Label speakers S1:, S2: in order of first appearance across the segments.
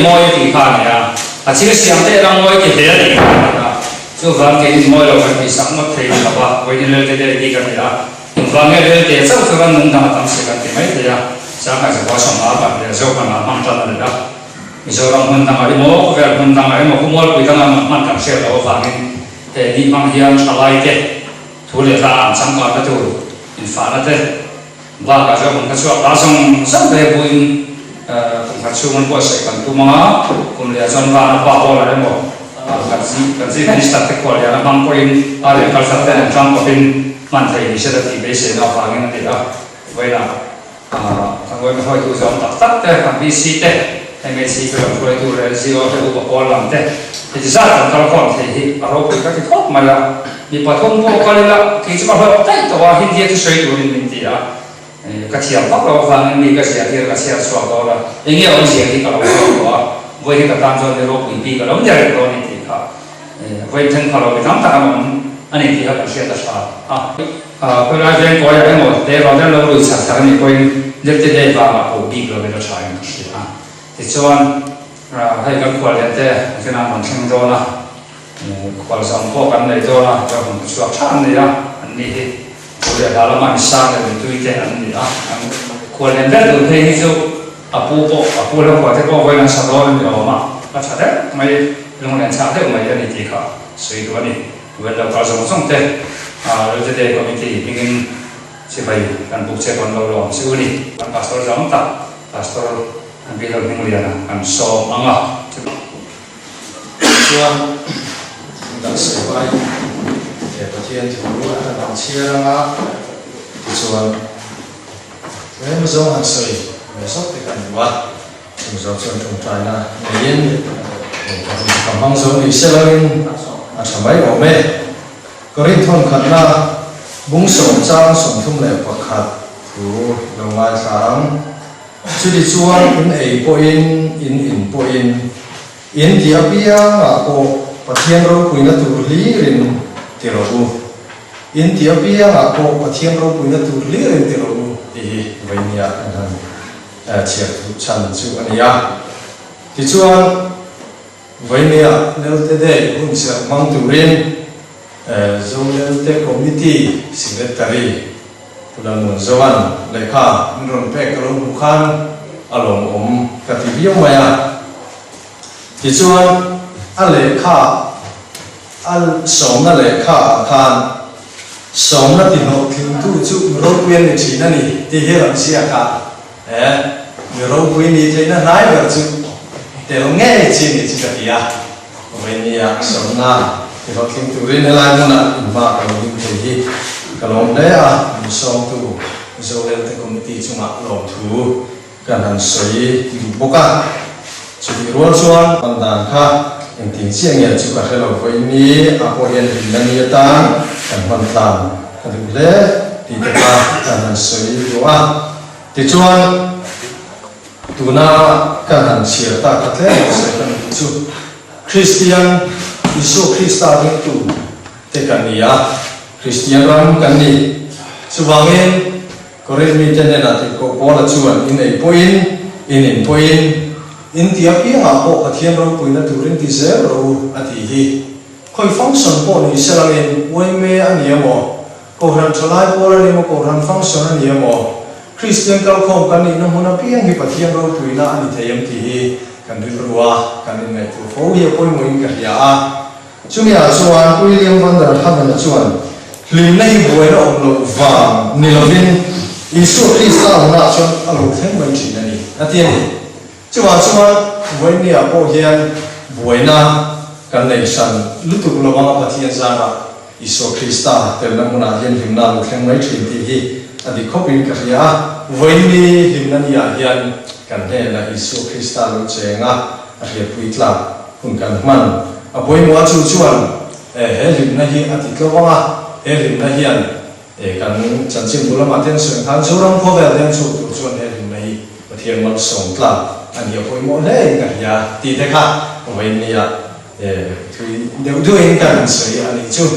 S1: mawi a tih kha a ni a, a thil siam te erawh mawi ti hle a nih kha a ni a, chuvang keinin mawi lo kan tih sak ngawt thei ni lo va, vawiin lelte te tih kan ni a, engvang nge lelte chauh chu ran nung dang a tam si kan ti mai thei a, Sangha Zakua sawmnga kan leh zawk an ah hmang tan a ni a, Mizoram hmun dangah emaw khawvel hmun dangah emaw khawmualpui dangah hman kan hriat loh avangin he ni hmang hian thalaite thu leh hla an changkanna tur infahna te Bakah chuan kum kha chhuak ta zawng zawng te buin kum khat chhung an buatsaih kan tum ang a, kum leh chuan van a pa pawl ah emaw kan kan chief minister te khual lian a hmang pawhin a leh kalkhat ten an tang kawpin hman thei ni se la tih beiseina avangin a ni a, vawiinah kan vawiin hruaitu zawng tak tak te kan VC te MHC te lam hruaitu leh LGO te upa pawl lam te heti zat kan kal khawm thei hi a ropui ka ti khawp mai a, mi pathum pawh kal ila kei chu ka hlawk daih tawh a, Hindia chu sawi turin min ti a, ka thiam vak loh avangin mi ka ziah tir ka chhiar chhuak dawn a, eng nge awmzia hi ka lo zawk tawh a, vawi hi ka tan chuan mi ropui bik a lo ni reng dawn a ni tih kha vawi thenkhat lo mi tam tak an awm a ni tih kha kan hriat a tha a. Khawilai veng kawiah emaw te rual deuh lo lui chak tak a nih pawhin Deputy Day vangah pawh bik lovin a tha in ka hria a. Tichuan hei kan khual lian te kinah an rawn thleng dawn a, khual zawng pawh kan nei dawn a, chuan hun ka chhuak tha an ni a, an ni hi thu leh hla lama mi sang leh mi tui te an ni a. Khual lian ber tur phei hi chu a pu pawh a pu hla khual te pawh vawiin an sa dawn a ni awm a, a tha deuh mai, lunglen chak deuh mai a ni tih kha sawi duh a ni. Vel lo kal zawng zawng te Lotete Committee hmingin chibai kan buk che pawn lo lawm che u ni. Kan Pastor zawng tak Pastor an pi lo Hmingliana kan sawm ang a.
S2: Chuan dang sawi hmain he Pathian thu a han ang chhiar ang a, tichuan tlem zawng han sawi ve zawk te kan duh a. Chung zawk chuan tawngtaina neiin ka hmang zo ni se loin a tha mai awm e. Korinth hawn khatna bung 41 thu lo ngaithla ang. Chuti chuan in ei pawhin, in in pawhin, in ti apiangah pawh Pathian ropuina tur hlirin ti rawh u. In ti apiangah pawh Pathian ropuina tur hlirin ti rawh u tih hi vawinia kan han chhiar duh chhan chu a ni a. Tichuan, Vawinia Lelte Day hun serh hmang turin Zo Lelte Committee Secretary Pu Lalmuanzoa'n lehkha min rawn pek ka lo hmuh khan a lawmawm ka ti viau mai a. Tichuan, a lehkha a sawmna lehkha ah khan sawmna tihnawhtlingtu chu mi ropui an ni thin a ni tih hi rawn ziak a, he mi ropui nih theihna hnai ber chu tel ngei chi nih chu ka ti a, Vawinia sawmna tihlawhtling turin helai hmunah inhma ka lo ding thei hi ka lawm hle a, min sawmtu Zorelte Committee chungah lawmthu Kan han sawi duh bawk a, chutih rual chuan pan dan kha engtin chiah nge chu ka hre lo vawiin a pawh hian hlimna ni atan kan hman tlan ka duh hle tih te kha kan han sawi duh a. Tichuan tuna kan han chhiar tak kha tlem a sawi kan duh chu Kristian Isua Krista ringtu te kan ni a, Kristian ram kan ni. Chuvangin Korinth mite hnenah tirhkoh Paula chuan, In ei pawhin, in in pawhin, in ti apiangah pawh Pathian ropuina turin ti zel rawh u, a tih hi. Khawi function pawh ni se langin, uaime a ni emaw, Kohhran thalai pawl a ni emaw, Kohhran function a ni emaw, Kristian kalkhawm kan nihna hmun apiang hi Pathian ropuina a ni thei em tih hi kan rilru a, kan inngaihtuah fo hi a pawimawhin ka hria a. Chumi-ah chuan William van der Haven-a chuan, Hlimna hi buaina awm loh vang ni lovin Isua Krista awmnaah chuan a lo thleng mai thin a ni, a ti a ni. Chuvang chuan vawinia pawh hian buaina kan nei hran lutuk lo anga Pathian zarah Isua Krista telna hmunah hian hlimna a lo thleng mai thin tih hi a dik khawpin ka hria a. Vawiini hlimna ni-ah hian kan hnenah Isua Krista lo cheng a, a hriatpui tlak hun kan hman a pawimawh a chu chuan he hlimna hi a ti tlo vang a, he hlimna hian kan chanchin bu lamah te an sawi ang khan Zoram khawvel te an chhuak tur chuan he hlimna hi Pathian malsawm tlak a ni a pawimawh hle in ka hria tih te kha vawinia thui deuh deuhin kan han sawi a nih chu.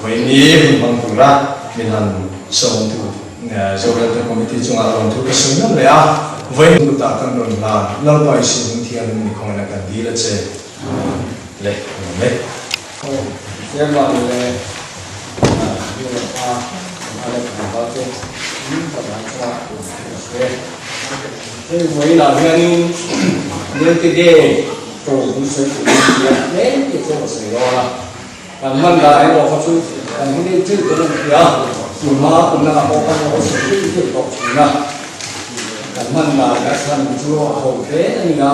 S2: Vawiini hun hmang tura min han sawmtu Zorelte Committee chungah lawmthu ka sawi nawm leh a. Vawiin kutah kan rawn hlan, Lalpa Isu hming thianghlim ni khawngaihna kan dil a che le awm e.
S3: Aw, Chairman leh nu leh pa kan leh tlangval te in ka vai chungah tur chu ka hre. Hei vawiinah hianin Lelte Day to hun sawi turin tia tlem te chu ka sawi dawn a. Kan hman dan erawh kha chu kan hun deuh deuh dawn a ni a, tunhma kum lamah pawh kan lo sawi deuh deuh tawh thin a. Kan hman dan a chhan chu a ho hle a ni a,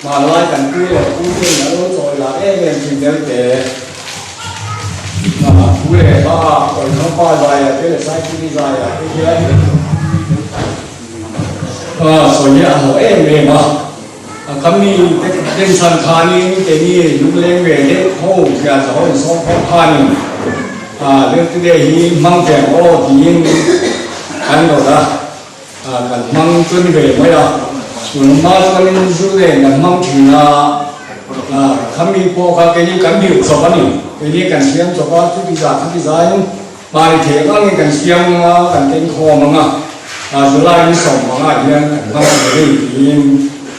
S3: hmanlai kan pi leh pu ten an lo chawi lah em em thin deuh te. Thu leh hla ah Awihawmpa zaiah te leh Saikimi zaiah te hian sawi a hlawh em em a. Ka mi denchhan khanin keini lungleng ve deuh ho thian za ho insawm khawm khanin Lirtide hi hmang ve ang aw tiin kan rawt a, kan hmang chu ni ve mai a. Tunhma chuanin zu nen kan hmang thin a, kha mi pawh kha keini kan biu chawp a ni. Keini kan siam chawp a, chuti zah khati zain Hmai theh angin kan siam ang a, kan keng khawm ang a, July ni 15 hian kan hmang ang rei tiin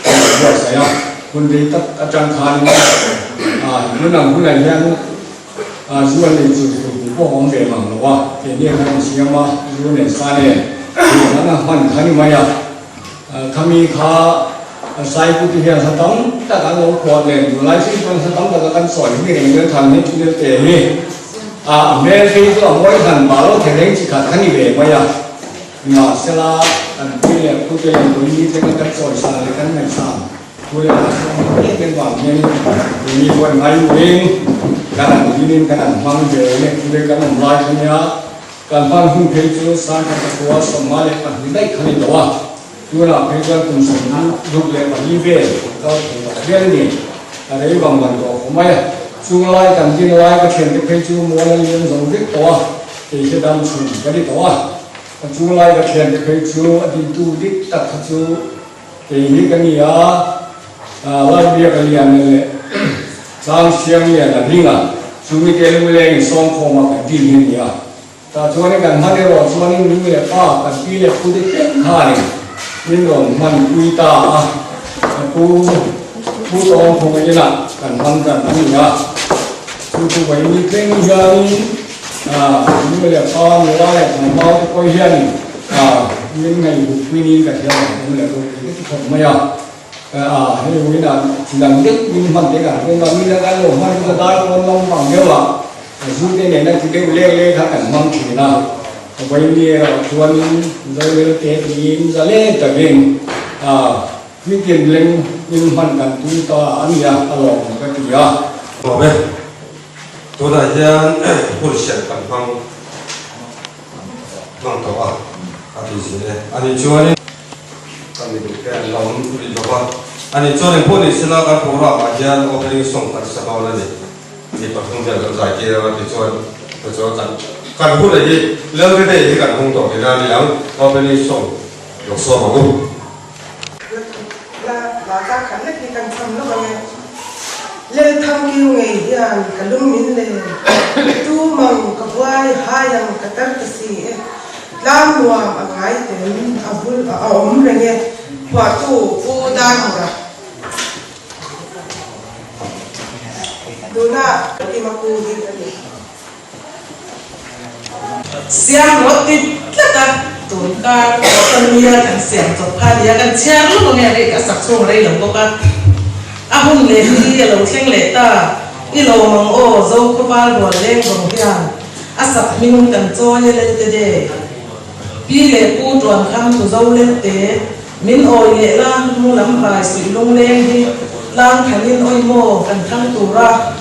S3: kan lo buatsaih a. Hun rei tak atang khanin hun ang hunah hian zu an ei chu tur tur pawh a awm ve mang lo a, keini khan kan siam a, zu nen sa nen tih ang a hman kha ni mai a. Khami kha Saikuti hian hla tam tak an lo phuah nen tunlai thleng chuan hla tam taka kan sawi hi reng reng than hi thil te hi a hmel phei chu a mawi han mah lo theleng chi khat kha ni ve mai a. Nimahsela kan pi leh pu te in tui ni thleng a kan sawi san leh kan ngaihsan thu leh hla chu a ni em em vang hian tui ni pawh in ngai uin kan an hlim in kan an hmang ve leh thu leh kan awm lai kha nia. Kan hman hun phei chu Sangha pakhua 52 daih kha ni tawh a, tunah phei chuan kum 64 vel kan kal thei tawh hial a ni. Ka rei vang vang tawh khawp mai a, chung lai kan din lai ka thiante phei chu mual a liam zo vek tawh a, kei hi dam chhun ka ni tawh a, ka chung lai ka thiante phei chu a dintu dik tak kha chu kei hi ka ni a, Laibiak a lian leh Tlang Siang lian a hling a, chu mite lungleng in sawmkhawm a kan din hi a ni a. Tah chuanin kan hman erawh chuanin nu leh pa kan pi leh pu te thleng khanin min rawn hman pui ta a, ka pu pu tawng khawng inah kan hmang tan a ni a. Chu chu vaini thleng hianin nu leh pa nula leh tlangval te pawh hianin min ngaihhlut pui niin ka hria ang nu leh ropui ka ti khawp mai a. A hei ruinah chi dang deuh min hman te kan hmang a, mi dang an lo hman chu ka dai pawn lo hmang deuh a, zu te nena chi deuh lek lek kha kan hmang thin a, vawiin erawh chuanin Zorel te tiin zalen takin a nitin leng in hman kan tum ta a ni a, a lawm ka ti a.
S4: Lawm e, tunah hian hun hriat kan hmang hmang tawh a, a ti zin e, ani chuanin. Kan mi duh te an lo awm rih lo va, ani chuan engpawh ni sela kan programme ah hian opening song kan sa dawn a ni. Mi pathum vel kan zai tir ang a tichuan tichuan kan kan hun hi Lelri Day hi kan hung tawh tihna a ni ang, opening song lo sawm ang u.
S5: La la ta khat lek hi kan cham lawk ang e. Lelthang kiu ngei hian ka lung min len, tu mang ka buai hai ang ka tar ta si e. Tlang nuam a ngai ten a vul a awm reng e, phuahtu Pu Darmura. Tuna Kima Pu hi a ni.
S6: Siam rawh ti tlat a, tun kar pawh nia kan siam chawp kha nia kan chhiar lawk ange rei ka sak chhung rei lo bawk a, a hun leh hi a lo thleng leh ta, i lawm ang aw Zokhawpal rual leng vawng hian. A sak hming kan chawi e Lelte de. Pi leh pu tuan kham tu zo Lelte, min awi leh la lung lam vai suih lungleng hi tlang thanin awi maw kan thlang tura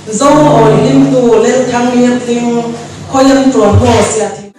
S6: Zo awi hlim tu Lelthang Liatling khawiam tuan maw sia thing.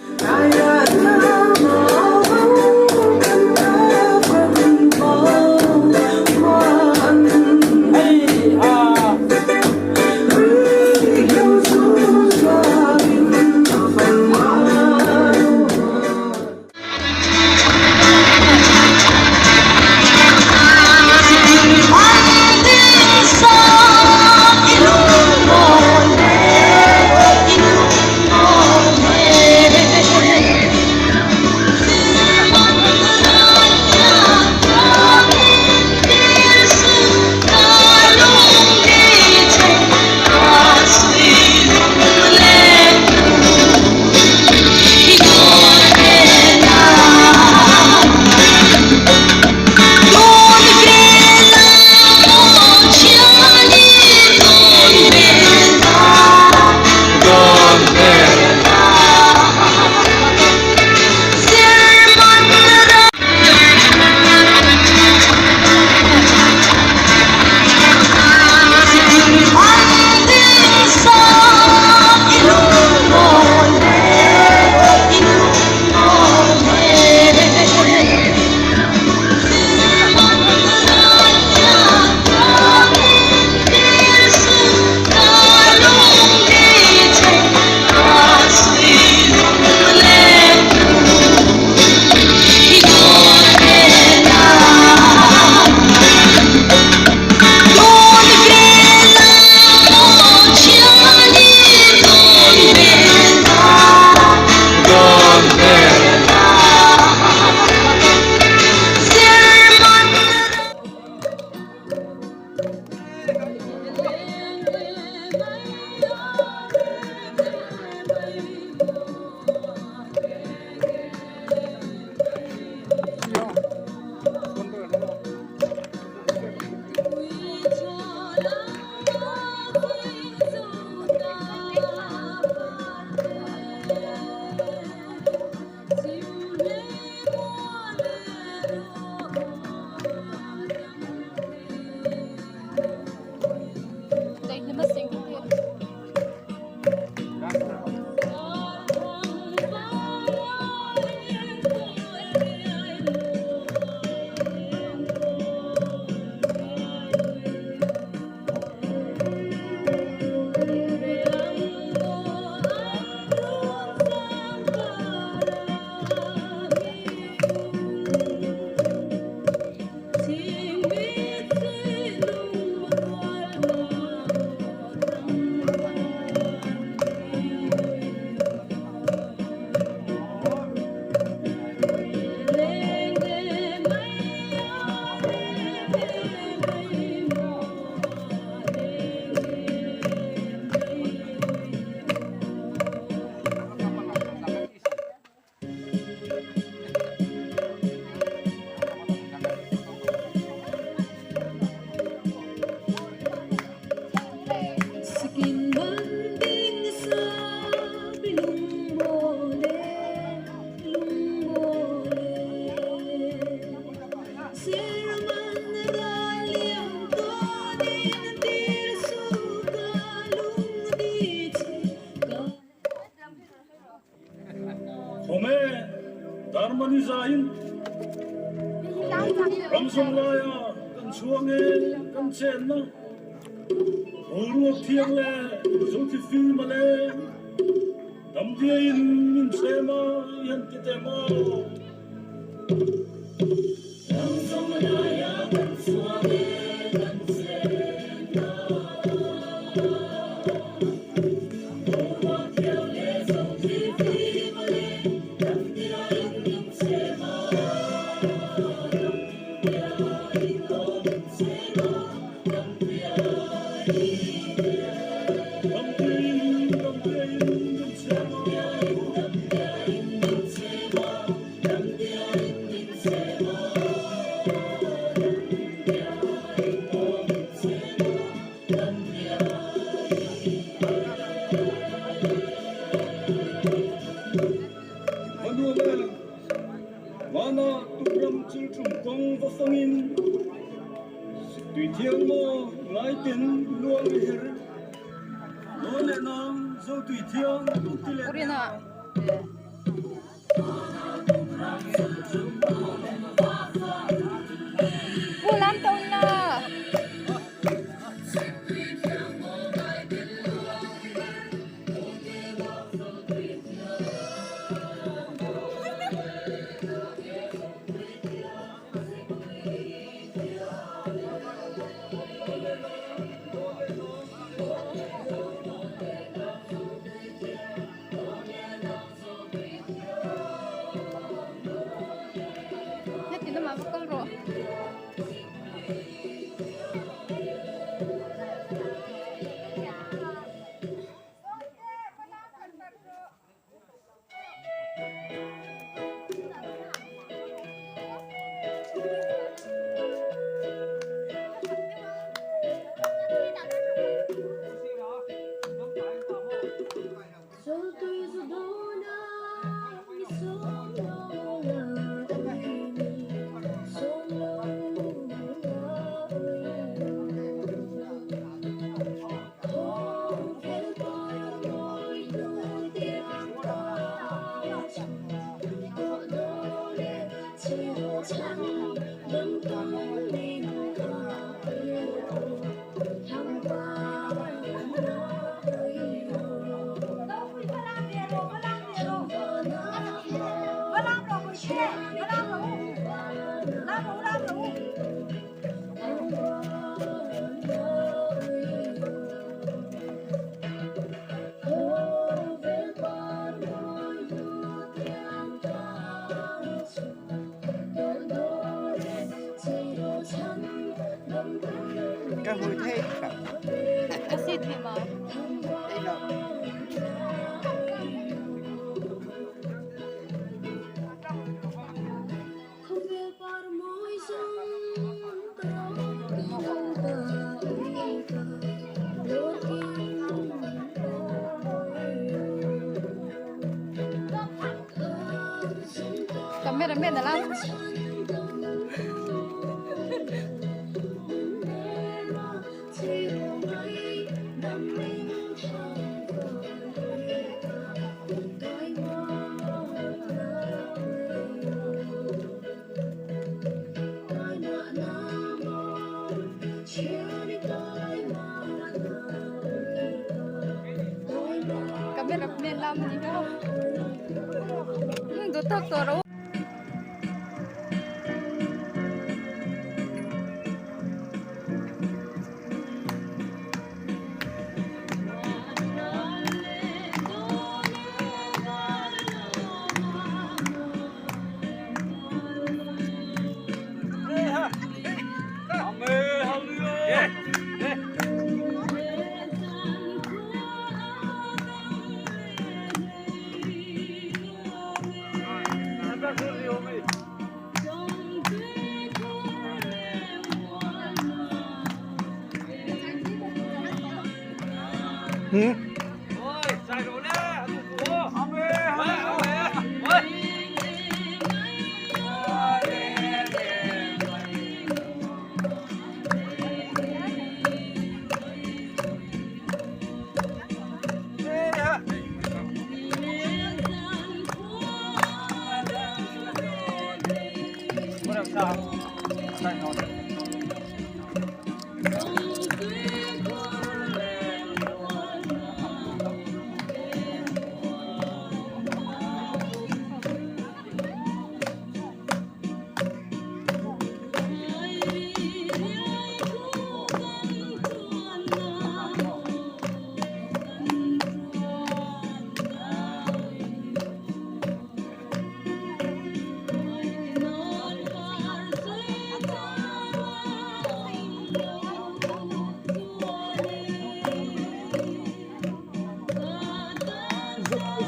S7: ni zain ram zawng laia kan chhuang e kan chenna boruak thiang leh zothi fim a leng damdiaiin min thlem a i han ti teh maw.
S8: Ram zawng laia kan chhuang e kan chenna boruak thiang leh zothi fim a leng damdiaiin min thlem a damdiaiin aw min thlem a damdiaiin
S7: Damdiaiin damdiaiin min thlem a.
S8: Damdiaiin damdiaiin min thlem a damdiaiin min thlem a damdiaiin aw min thlem a damdiaiin.
S7: Va nuam e, vana tukram chil tum kawng va fangin Tui thiang maw ngai ten luang i her Law leh nang zo tui thiang an ti leh teh ang.
S9: Heti lamah va kal rawh. Ka si thei maw? Cameraman a lam. Cameraman lam a ni ber a. Duh tawk tawh rawh u.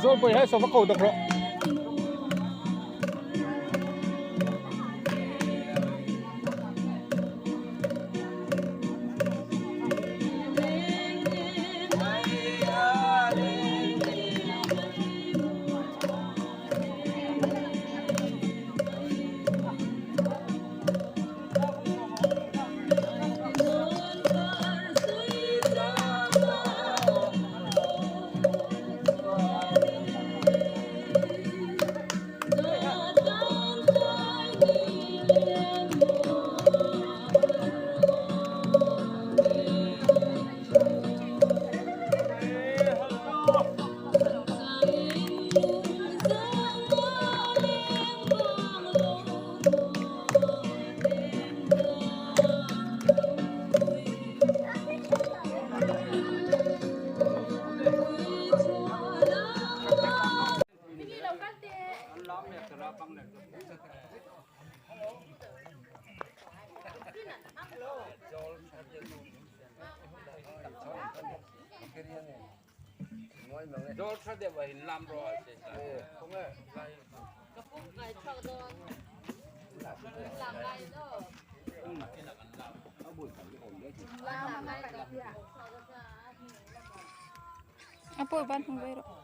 S7: Zawlpui hi sawva ko dawk rawh.
S9: A pawi ban hmu ve rawh.